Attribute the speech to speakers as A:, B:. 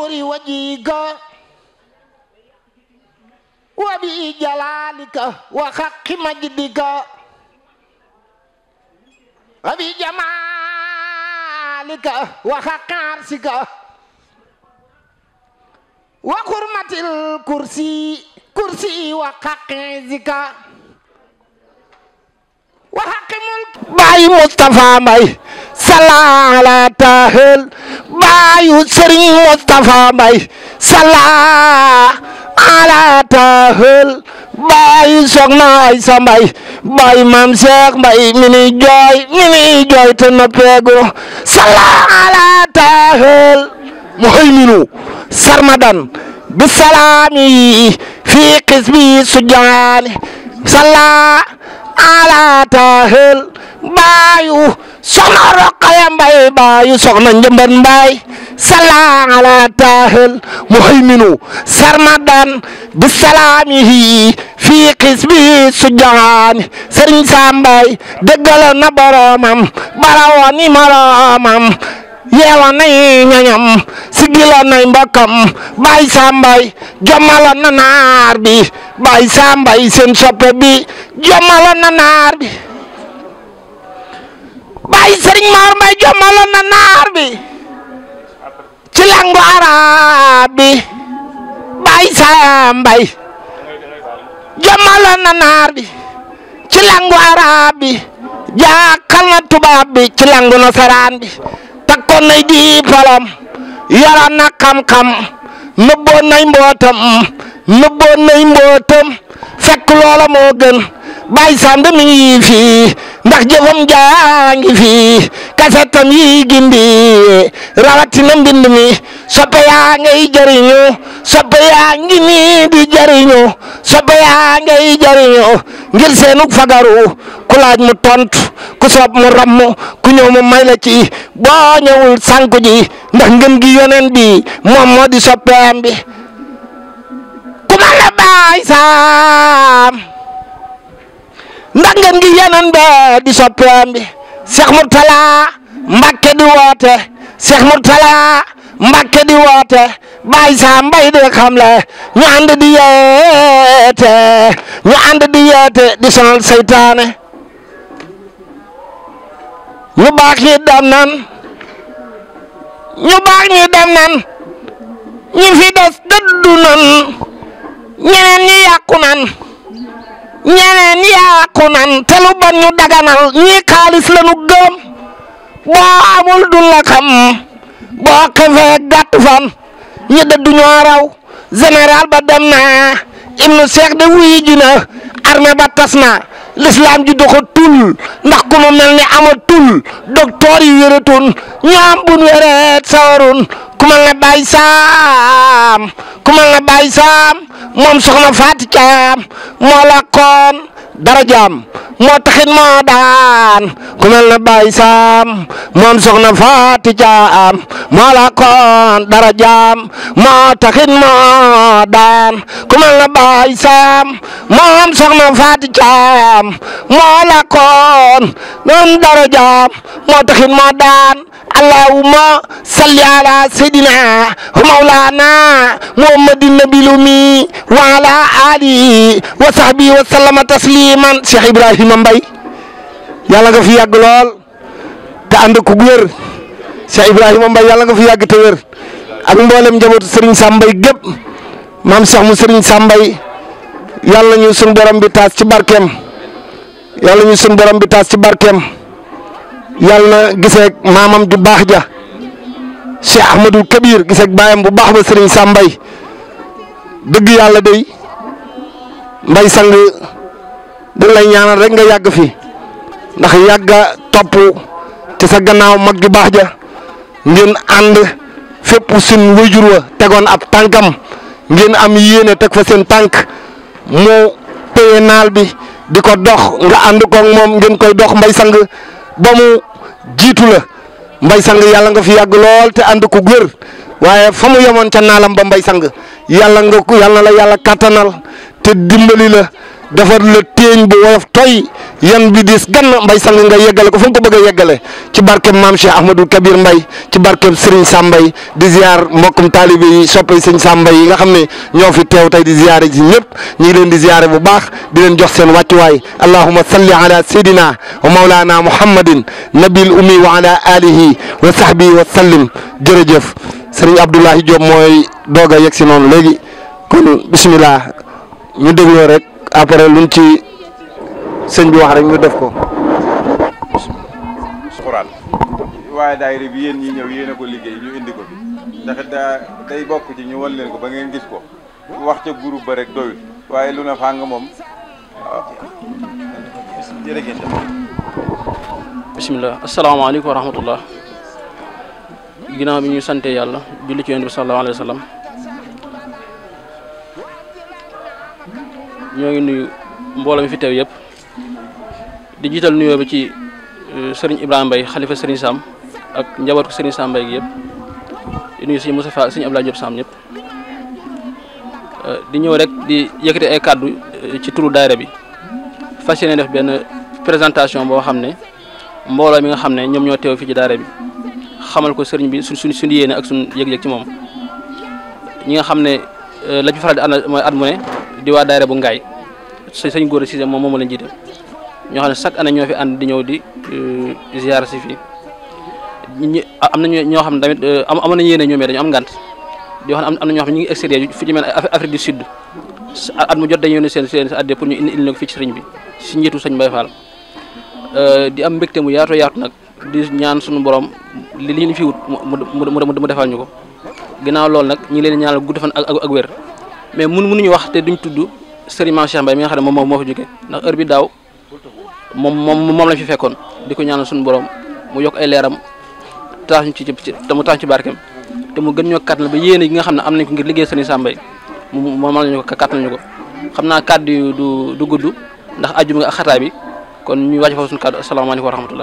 A: نور وجهك وبجلالك وحق مجدك وبجمالك وحق عرشك وحرمة الكرسي وحق عزك وحق ملك باي مصطفى باي صلى على تاهل باي سرين مصطفى باي صلى على تاهل باي سوخنا Aysa Mbay باي مام Cheikh Mbay mini jooy te noppeegu صلى على تاهل muhayminu sarmadan bisalami fi qisbi sujani صلى على تاهل بايو soxna Roqaya Mbay baayu soxna Njëmbat Mbay صلى على تاهل muhayminu sarmadan bisalamihi fi qisbi sujani Sëriñ Sam Mbay dëggal na boromam barawoon ni moromam yeewoon nay ñañam sigiloon nay mbokkam Baay Sam Mbay jommaloon na naar bi Baay Sam Mbay seen soppe bi jommaloon na naar bi Baay Sëriñ Mor Mbay jommaloon na naar bi ci langu arab bi Baay Sam Mbay jommaloon na naar bi ci langu arab bi jàkkal na tubaab bi ci langu nasaraan bi takkoon nay diplôme yoroon na xam-xam nëbboon nay mbootam fekk loola moo gën Baay Sam de mi ngi fii ndax jëfam jaangi fii kasetam yi gindi rawatina mbind mi soppe yaa ngay jariñu soppe yaa ngi nii di jariñu soppe yaa ngay jariñu ngir seenuk fagaru ku laaj mu tontu ku soob mu rammu ku ñëw mu may la ci boo ñëwul sànku ji ndax ngeen gi yonen bi moom moo di soppeem bi ku ma la Baay Sam ndax ngeen gi yonen be di soppeem bi Cheikh Murtala Mbàkke di woote Cheikh Murtala Mbàkke di woote Baay Sam Mbay di xamle ñu ànd di yeete di sonal seytaane ñu baax ñi dem nan ñi fi des dëddu nan ñeneen ñi yàqu nan te lu bon ñu daganal ñi xaalis la nu gëm boo amul du la xam boo xefee gàtt fan ñi dëddu ñoo raw général ba dem na Ibnu Cheikh de wuyi ji na armée ba tas na l'islam ji doxatul ndax ku nu mel ni amatul docteur yi wératun ñaam bun wéret sawarun ku mel ne Baay Sam moom soxna Faati Caam moo la koon darajaam moo taxit moo daan ku mel ne Baay Sam moom soxna Faati Caam moo la koon darajaam moo taxit moo daan ku mel ne Baay Sam moom soxna Faati Caam moo la koon darajaam moo taxit moo daan allahumma salli ala sayyidina wa mawlana muhammadin nabil ummi wa ala alihi wa sahbihi wa sallama tasliman Cheikh Ibrahima Mbay yàlla nga fi yàgg lool te ànd ku wér Cheikh Ibrahima Mbay yàlla nga fi yàgg te wér ak mboolem njabootu Serigne Sam Mbay gépp maam Cheikh mu Serigne Sam Mbay yàlla ñu sun borom bi taas ci barkeem yàlla na gisee maamam ju baax ja Cheikh Ahmadul Kabir gisee baayam bu baax ba Serigne Sam Mbay dëgg yàlla day Mbay sang dañ lay ñaanal rek nga yàgg fi ndax yàgga topp ci sa gannaaw mag ju baax ja ngeen ànd fépp suñ wayjur wa tegoon ab tànkam ngeen am yéene teg fa seen tànk mu téye naal bi di ko dox nga ànd koog moom ngeen koy dox Mbay sang ba mu jiitu la Mbay sang yàlla nga fi yàgg lool te ànd ko wér waaye fa mu yemoon ca naalam ba Mbay sang yàlla la yàlla kattanal te dimbali la defar la téeñ bu woyof toy yan bi dis gann mbay sang nga yeggale ko fa nga ko bëgg a yeggale ci barkeem maam Cheikh Ahmadou Kabir Mbay ci barkeem Serigne Sambay di ziar mbokkum taalibe yi soppay sëñ Sambay yi nga xam ne ñoo fi teew tey di ziare ci ñëpp ñu ngi leen di ziare bu baax di leen jox seen wàccuwaay allahumma salli ala sayyidina wa mawlana muhammadin nabil ummi wa ala alihi wa sahbihi wa sallim jërëjëf Serigne Abdoulahi Diop mooy doog a yegg si noonu léegi kon bismillah ñu dégloo rek après luñ ci sëñ bi wax rek ñu def ko.
B: Alxuraan waaye daayira bi yéen ñi ñëw yéen a ko liggéey ñu indi ko fi ndax day bokk ci ñu wan leen ko ba ngeen gis ko wax ca groupe ba rek doyul waaye lu ne fàng moom jërëjëf.
C: bisimilah asalaamaaleykum wa rahmatullah ginnaaw bi ñu sante yàlla julli ci yonent bi sallallahu alayhi wa sallam ñoo ngi nuyu mbooloo mi fi teew yëpp di jiital nuyoo bi ci sëriñ Ibrahima Mbaye xalifa sëriñ Sam ak njabootu sëriñ Sam Mbaye gi yëpp di nuyu sëriñ Moustapha sëriñ Abdoulaye Diop Sam ñëpp di ñëw rek di yëkkati ay kàddu ci turu daayira bi fas yéene def benn présentation boo xam ne mbooloo mi nga xam ne ñoom ñoo teew fii ci daayira bi xamal ko sëriñ bi suñu yéene ak suñu yëg-yëg ci moom ñi nga xam ne la ci faral di ànd mooy at mu ne di waa daayira bu Ngaay sëñ Góor Cissé moom lañ jiite ñoo xam ne chaque année ñoo fi ànd di ñëw di ziar si fii am na ñoo xam ne tamit amoon nañu yéene ñoom dañu am ngant di wax ne am na ñoo xam ne ñu ngi extérieur fi ci mel Afrique du Sud at mu jot dañu yónnee seen adde pour ñu indi ko fii ci sëriñ bi si njiitu sëñ Mbaye Fall di am mbégte mu yaatu nag di ñaan suñu borom li ñu fi wut mu defal ñu ko ginnaaw loolu nag ñi ngi leen ñaanal gudd fan ak wér mais mënuñu wax te duñ tudd sëriñ Mame Cheikh Mbaye mi nga xam ne moom moo fa jógee ndax heure bi daaw moom lañ fi fekkoon di ko ñaanal suñu borom mu yokk ay leeram tax ñu te mu tax ci barkeem te mu gën ñoo kàttan ba yéene gi nga xam ne am nañ ko ngir liggéey sëriñ Sam Mbaye moom lañu ko kàttan ñu ko xam naa kàddu yu du gudd ndax àjjuma nga ak xataay bi kon ñu wàcc foofu suñu kàddu asalaamaaleykum wa rahmatullah